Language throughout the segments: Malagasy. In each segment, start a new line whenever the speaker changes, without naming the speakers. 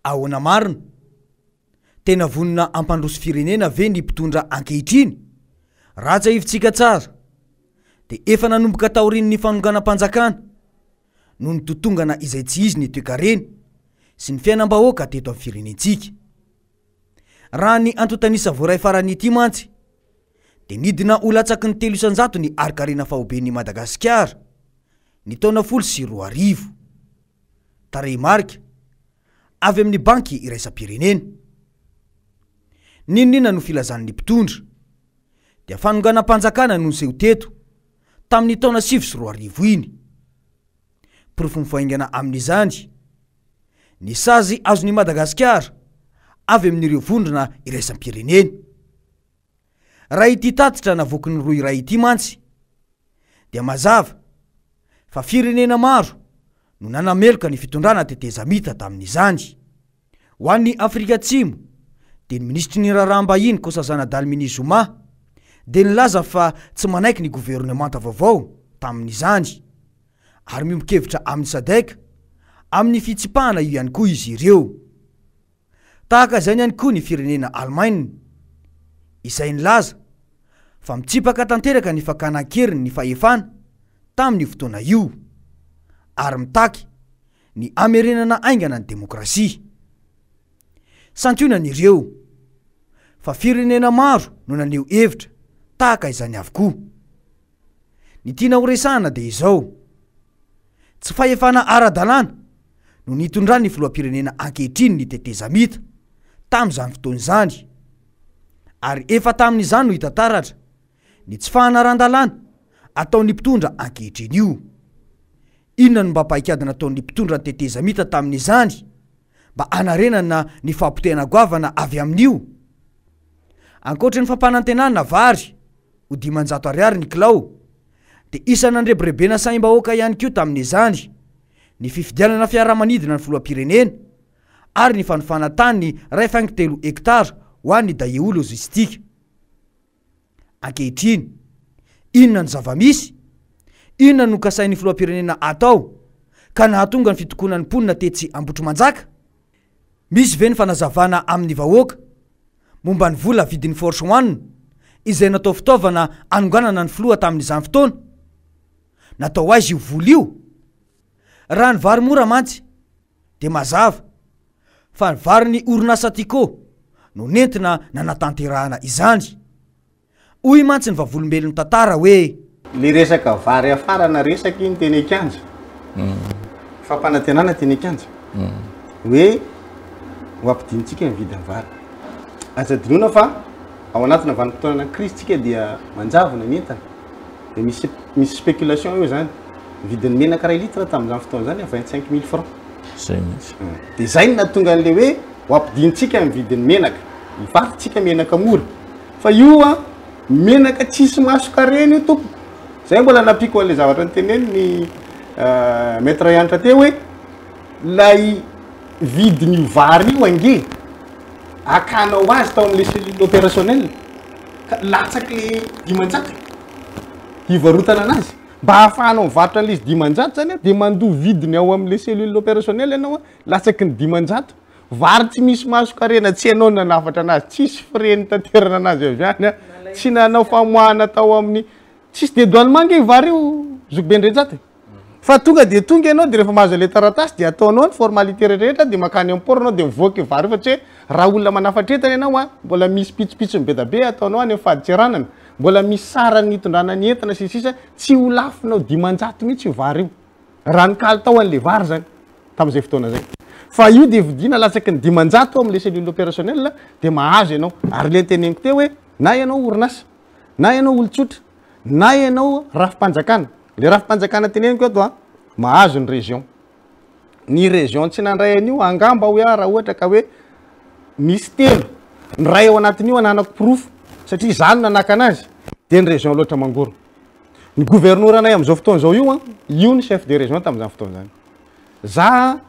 Ahoana marina? Tena vonona hampandroso firenena ve ny mpitondra ankehitriny? Raha tsiahivintsika tsara dia efa nanomboka taorian'ny fanonganam-panjakana no nitotongana izay tsy izy ny toekarena sy ny fiainam-bahoaka teto amin'ny firenentsika. Raha ny antontan'isa voaray farany ity mantsy dia nidina ho latsaky ny 3% ny harin-karena faoben'i Madagasikara ny taona 2010. Tarehimarika avy amin'ny Banky iraisam-pirenena. N'inon'inona no filazan'ny mpitondra dia fanonganam-panjakana no niseho teto tamin'ny taona 2009 iny. Porofo mivaingana amin'izany ny sazy azon'i Madagasikara avy amin'ireo vondrona iraisam-pirenena. Raha ity tatitra navoaky ny rohy iray ity mantsy dia mazava fa firenena maro no nanameloka ny fitondrana tetezamita tamin'izany. Ho an'i Afrika Atsimo dia ny minisitry ny raharaham-bahiny Nkosazana Dlamini Zuma dia nilaza fa tsy manaiky ny governemanta vaovao tamin'izany ary miombon-kevitra amin'ny Sadec amin'ny fitsipahana io ihany koa izy ireo. Tahaka izany ihany koa ny firenena Alemaina, izay nilaza fa mitsipaka tanteraka ny fakana an-keriny ny fahefana tamin'io fotoana io, ary mitaky ny hamerenana haingana ny demokrasia. Santionany ireo, fa firenena maro no naneho hevitra tahaka izany avokoa. Ny tiana horesahana dia izao, tsy fahefana ara-dalàna no nitondran'ny filoham-pirenena ankehitriny ny tetezamita tamin'izany fotoana izany, ary efa tamin'izany no hita taratra ny tsy fahanaran-dalàna ataon'ny mpitondra ankehitriny io. Inona no mba paikady nataon'ny mpitondra ny tetezamita tamin'izany mba hanarenana ny fahapotehana goavana avy amin'io? Ankoatry ny fampanantenana vary ho 500 ariary ny kilao, dia isan'ny nandrebirebena saim-bahoaka ihany koa tamin'izany ny fifidianana fiaramanidina ny filoham-pirenena ary ny fanofana tany 1,3 hektara ho an'ny Daewoo Logistique. Ankehitriny, inona no zava-misy? Inona no kasain'ny filoham-pirenena atao ka nahatonga ny fitokonan'ny mponina tetsy Ambohitrimanjaka? Misy ve ny fanazavana amin'ny vahoaka momba ny vola vidin'ny Force One izay natao fitaovana hanonganana ny filoha tamin'izany fotoana? Natao aiza io vola io? Raha ny vary mora mantsy dia mazava fa ny varin'ny orinasa Tiko no nentina nanatanterahana izany. Hoy mantsy ny vavolombelon'ny tantara hoe.
Le resaka vary afarana resaka iny teny an-kianja, fampanantenana teny an-kianja hoe ho ampidintsika ny vidin'ny vary. Aza adinoina fa ao anatina vanim-potoanana krizy tsika dia manjavona ny entana, dia misy misy spéculation eo zany. Ny vidin'ny menaka iray litre tamin'izany fotoana izany 25 000 francs.
Zay mihitsy.
Dia zay no nahatonga an'le hoe ho ampidintsika ny vidin'ny menaka, hivarotsika menaka mora. Fa io an, menaka tsisy mason-karena io tompoko. Zay mbola nampiako an'le zavatra noteneniny Maître Hanitra teo hoe lay vidin'io vary io ange akanao azy tao amin'le cellule opérationnelle ka latsaky le 500 hivarotana anazy. Mba ahafahanao mivarotra an'le izy 500 zany an, de mandoa vidiny ao amin'le cellule opérationnelle ianao an, latsaky ny 500. Vary tsy misy mason-karena, tsy ianao no nanafatra anazy, tsisy frais nitaterana anazy avy any an, tsy nanao famoahana tao amin'ny, tsisy dédouanement ange io vary io zokibe Andrianjato e. Fa tonga dia tonga ianao dia rehefa mahazo an'ilay taratasy dia ataonao ny formalité rehetrarehetra dia mankany amin'ny port ianao dia mivoaka io vary io fa tsy hoe raha olona manafatra entana ianao an, mbola misy pitsopitsony be da be ataonao any amin'ny fadintseranana, mbola misy sarany nitondrana ny entana sy ny sisa, tsy ho lafonao 500 mihitsy io vary io. Raha ny kalitao an'ilay vary zany tamin'izay fotoana izay. Fa io dia vidiana latsaky ny 500 ao amin'ilay cellule opérationnelle dia mahazo ianao. Ary ilay noteneniko teo hoe na ianao orinasa, na ianao olon-tsotra, na ianao rafi-panjakana. Ilay rafi-panjakana teneniko eto an, mahazo ny région. Ny région tsy nandray an'io angamba hoy aho raha ohatra ka hoe misy telo, ny iray ao anatin'io ananako porofo satria izaho no nanakana azy, dia ny région Alaotra Mangoro. Ny governoranay amin'izao fotoana izao io an, io ny chef de région tamin'izany fotoana izany. Za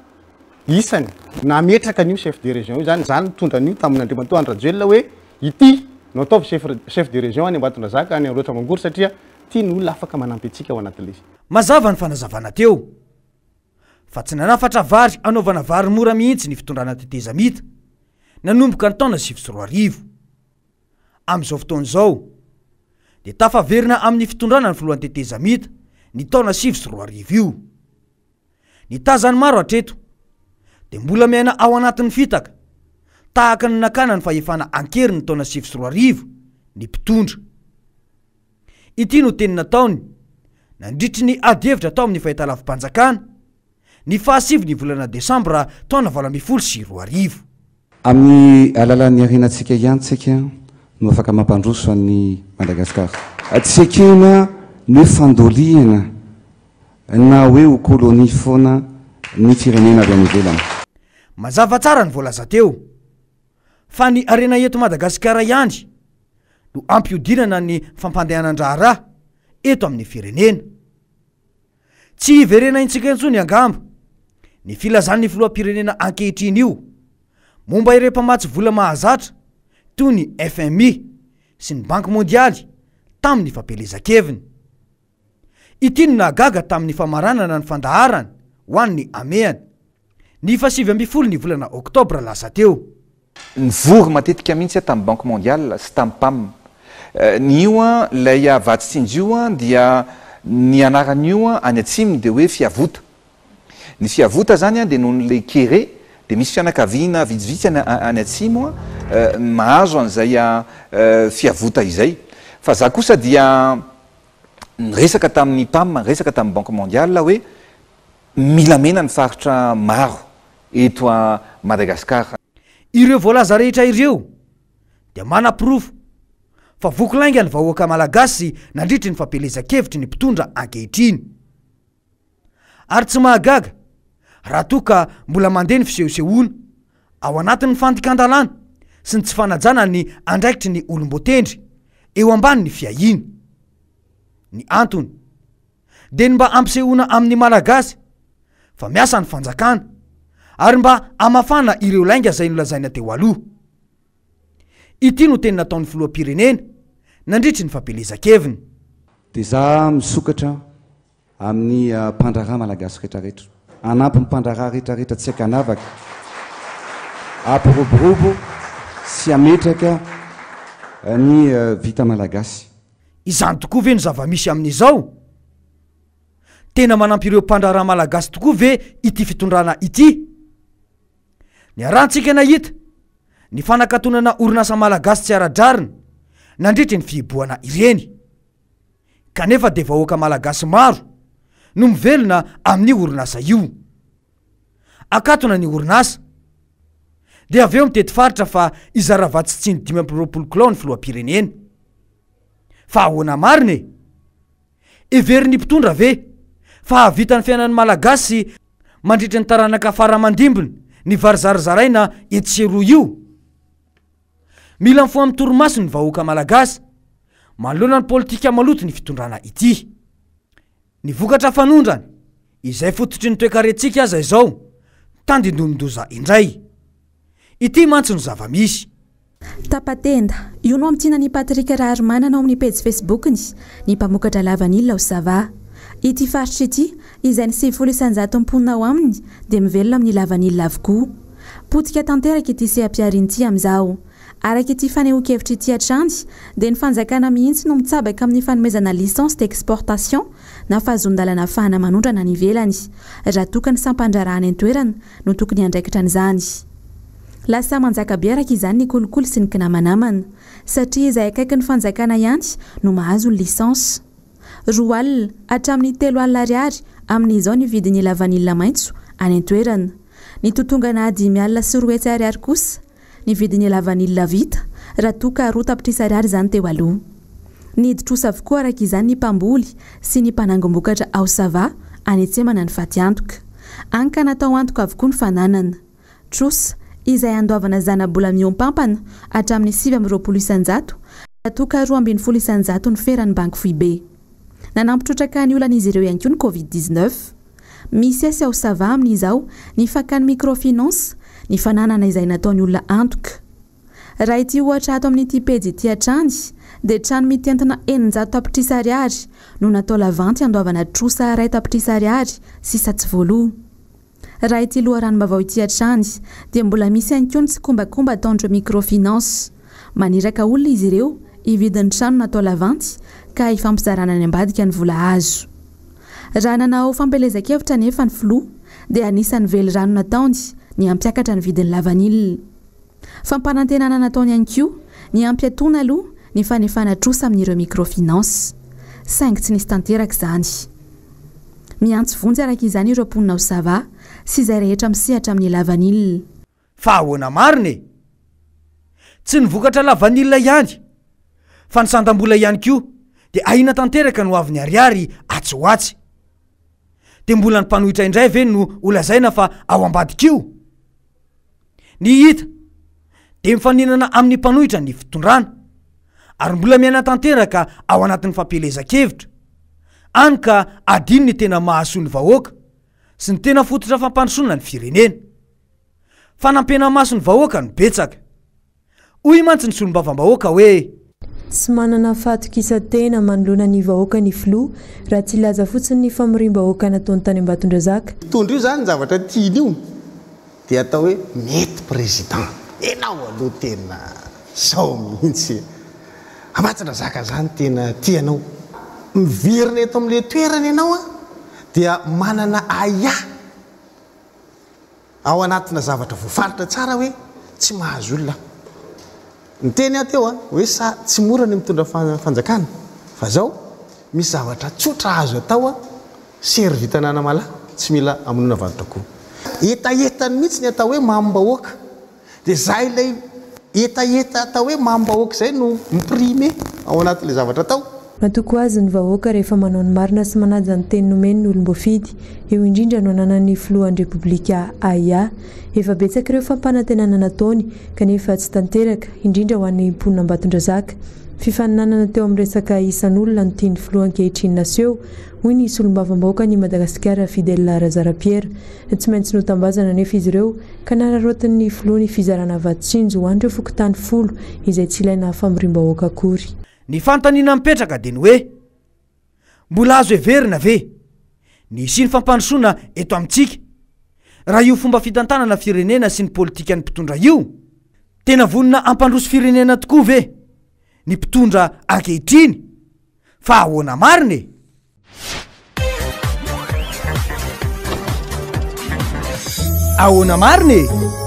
isany nametraka an'io chef de région io zany, za nitondra an'io tamin'Andriamatoa Andry Rajoelina hoe ity no ataovy chef, chef de région any Ambatondrazaka, any Alaotra Mangoro satria ity no olona afaka manampy antsika ao anatin'ilay izy.
Mazava ny fanazavana teo. fa tsy nanafatra vary hanaovana vary mora mihitsy ny fitondrana tetezamita nanomboka ny taona 2009. Amin'izao fotoana izao dia tafaverina amin'ny fitondrana ny filohan'ny tetezamita ny taona 2009 io. Ny tazan'ny maro hatreto dia mbola miaina ao anatin'ny fitaka tahaka ny nakana ny fahefana an-keriny ny taona 2009 ny mpitondra. Ity no teny nataony nandritry ny adihevitra tao amin'ny fahitalavi-panjakana ny fahasivy ny volana desambra taona 2018.
Amin'ny alalan'ny harenantsika ihany tsika no afaka mampandroso an'i Madagasikara. Tsy ekena ny hoe fandolihana na hoe ho colonie foana ny firenena avy any ivelany.
Mazava tsara ny voalaza teo fa ny harena eto Madagasikara ihany no ampihodinana ny fampandehanan-draharaha eto amin'ny firenena. Tsy hiverenaintsika intsony angamba ny filazan'ny filoham-pirenena ankehitriny io momba ireo mpamatsy vola mahazatra toy ny FMI sy ny Banky Mondialy tamin'ny fampielezan-keviny. Ity no nahagaga tamin'ny famaranana ny fandaharany ho an'ny hamehana, ny faha-19 ny volana oktobra lasa teo.
Nivory matetika mihitsy aho tamin'ny Banque Mondiale sy tamin'ny PAM. Ny io an, ilay vatsy tsinjo io an dia ny anaran'io an any atsimo dia hoe Fiavota. Ny Fiavota izany an dia noho ny ilay kere dia misy fianakaviana vitsivitsy any any atsimo an mahazo an'izay Fiavota izay. Fa za kosa dia niresaka tamin'ny PAM, niresaka tamin'ny Banque Mondiale hoe mila mena ny faritra maro eto Madagascar.
Ireo voalaza rehetra ireo dia manaporofo fa voky lainga ny vahoaka Malagasy nandritry ny fampielezan-kevitry ny mpitondra ankehitriny. Ary tsy mahagaga raha toa ka mbola mandeha ny fisehosehoana ao anatin'ny fandikan-dalàna sy ny tsy fanajana ny andraikitry ny olom-boatendry eo ambanin'ny fiahiana. Ny antony dia ny mba hampisehoana amin'ny Malagasy fa miasa ny fanjakana ary mba hamafana ireo lainga izay nolazaina teo aloha. Ity no teny nataon'ny filoham-pirenena nandritry ny fampielezan-keviny.
Dia za misokatra amin'ny mpandraharaha malagasy rehetrarehetra. Hanampy ny mpandraharaha rehetrarehetra tsy ankanavaka hampiroborobo sy hametraka ny vita malagasy.
Izany tokoa ve no zava-misy amin'izao? Tena manampy ireo mpandraharaha malagasy tokoa ve ity fitondrana ity? Niarahantsika nahita ny fanakatonana orinasa malagasy tsy ara-drariny nandritry ny fihibohana ireny. Kanefa dia vahoaka malagasy maro no mivelona amin'io orinasa io. Akatona ny orinasa. Dia avy eo mitety faritra fa hizara vatsy tsiny 25 kilao ny filoham-pirenena. Fa ahoana marina e? Heverin'ny mpitondra ve fa hahavita ny fiainan'ny Malagasy mandritry ny taranaka fara aman-dimbiny ny vary zarazaraina etsy sy eroa io? Mila mifoha amin'ny torimaso ny vahoaka Malagasy manoloana ny politika maloto ny fitondrana ity. Ny vokatra fanondrana, izay fototry ny toekarentsika aza izao, tandindomin-doza indray. Ity mantsy no zava-misy.
Tapa-tenda. Io no amintinan'i Patrick Raharimanana ao amin'ny pejy Facebook-ny, ny mpamokatra lavanila ao Sava. Ity faritra ity, izay ny 90 isan-jaton'ny mponina ao aminy dia mivelona amin'ny lavanila avokoa. Potika tanteraka ity seha-pihariana ity amin'izao. Araka ity fanehoan-kevitra ity hatrany dia ny fanjakana mihitsy no mitsabaka amin'ny fanomezana licence d'exportation na fahazoan-dalana ahafahana manondrana any ivelany, raha toa ka ny sampan-draharaha any an-toerana no tokony hiandraikitra an'izany. Lasa manjaka be araka izany ny kolikoly sy ny kinamanamana, satria izay akaiky ny fanjakana ihany no mahazo ny licence. 20 alina hatramin'ny 30 alina ariary amin'izao ny vidin'ny lavanila maitso any an-toerana. Ny totongana 250 ariary kosa ny vidin'ny lavanila vita raha toa ka 2 tapitrisa ariary izany teo aloha. Nidi-trosa avokoa araka izany ny mpamboly sy ny mpanangom-bokatra ao Sava anetsemana ny fatiantoka. Any ka natao antoka avokoa ny fananana. Trosa, izay andoavana zana-bola mihoam-pampana hatramin'ny 29% raha toa ka 12% ny feran'ny banky foibe. Nanampy trotraka ny olan'izy ireo ihany koa ny Covid 19. Misesy ao Sava amin'izao ny fakan'ny microfinance ny fananana izay nataon'ny olona antoka. Raha ity ohatra ato amin'ity pejy ity hatrany dia trano mitentina 600 tapitrisa ariary no natao lavanty handoavana trosa 1 tapitrisa ariary sisa tsy voaloa. Raha ity loharanom-baovao ity hatrany dia mbola misy ihany koa ny tsikombakomba ataon'ireo microfinance. Maniraka olona izy ireo hividy ny trano natao lavanty ka hifampizarana any ambadika ny vola azo. Raha nanao fampielezan-kevitra anefa ny filoha dia anisan'ny velirano nataony ny hampiakatra ny vidin'ny lavanila. Fampanantenana nataony ihany koa ny hampiatoana aloha ny fanefana trosa amin'ireo microfinance. Saingy tsy nisy tanteraka izany. Miantso vonjy araka izany ireo mponina ao Sava sy izay rehetra misehatra amin'ny lavanila.
Fa ahoana marina e? Tsy ny vokatra lavanila ihany fa ny sandam-bola ihany koa dia ahiana tanteraka ny hoavin'ny ariary atsy ho atsy. Dia mbola ny mpanohitra indray ve no holazaina fa ao ambadik'io? Ny hita dia mifaninana amin'ny mpanohitra ny fitondrana ary mbola miaina tanteraka ao anatin'ny fampielezan-kevitra, hany ka adino ny tena mahasoa ny vahoaka sy ny tena fototra fampandrosoana ny firenena. Fanampenamaso ny vahoaka no betsaka. Hoy mantsy ny solombavambahoaka hoe.
Tsy manana fahatokisan-tena manoloana ny vahoaka ny filoha, raha tsy hilaza fotsiny ny famoriam-bahoaka nataony tany Ambatondrazaka.
Mpitondra io zany ny zavatra tiany io dia atao hoe mety président. Enao aloha tena zao mihitsy e. Ambatondrazaka zany tena tia anao. Miverina eto amin'ilay toerana ianao an dia manana ahiahy. Ao anatina zavatra voafaritra tsara hoe tsy mahazo olona aho. Niteny aho teo hoe sa tsy mora ny mitondra fanjakana fa zao misy zavatra tsotra azo atao servi tanàna malahy tsy mila amonoana varotra-akoho. Hetahetany mihitsy ny atao hoe mamim-bahoaka. Dia zay ilay hetaheta atao hoe mamim-bahoaka izay no mi-primer ao anatin'ilay zavatra atao.
Matoky ho azy ny vahoaka rehefa manao ny marina sy manaja ny teny nomeny ny olom-boafidy. Eo indrindra no ananan'ny filohan'ny Repoblika ahiahy. Efa betsaka ireo fampanantenana nataony kanefa tsy tanteraka, indrindra ho an'ny mponin'Ambatondrazaka. Fifaninanana teo amin'ny resaka isan'olona no tian'ny filoha ankehitriny naseho, hoy ny solombavambahoakan'i Madagasikara Fidèle Razarapiera. Tsy maintsy notambazana anefa izy ireo ka nararaotin'ny filoha ny fizarana vatsy-tsinjo ho an'ireo fokontany folo izay tsy ilaina famoriam-bahoaka akory.
Ny fanontaniana mipetraka dia ny hoe, mbola azo heverina ve ny hisian'ny fampandrosoana eto amintsika raha io fomba fitantanana firenena sy ny politikan'ny mpitondra io? Tena vonona hampandroso firenena tokoa ve ny mpitondra ankehitriny? Fa ahoana marina e? Ahoana marina e?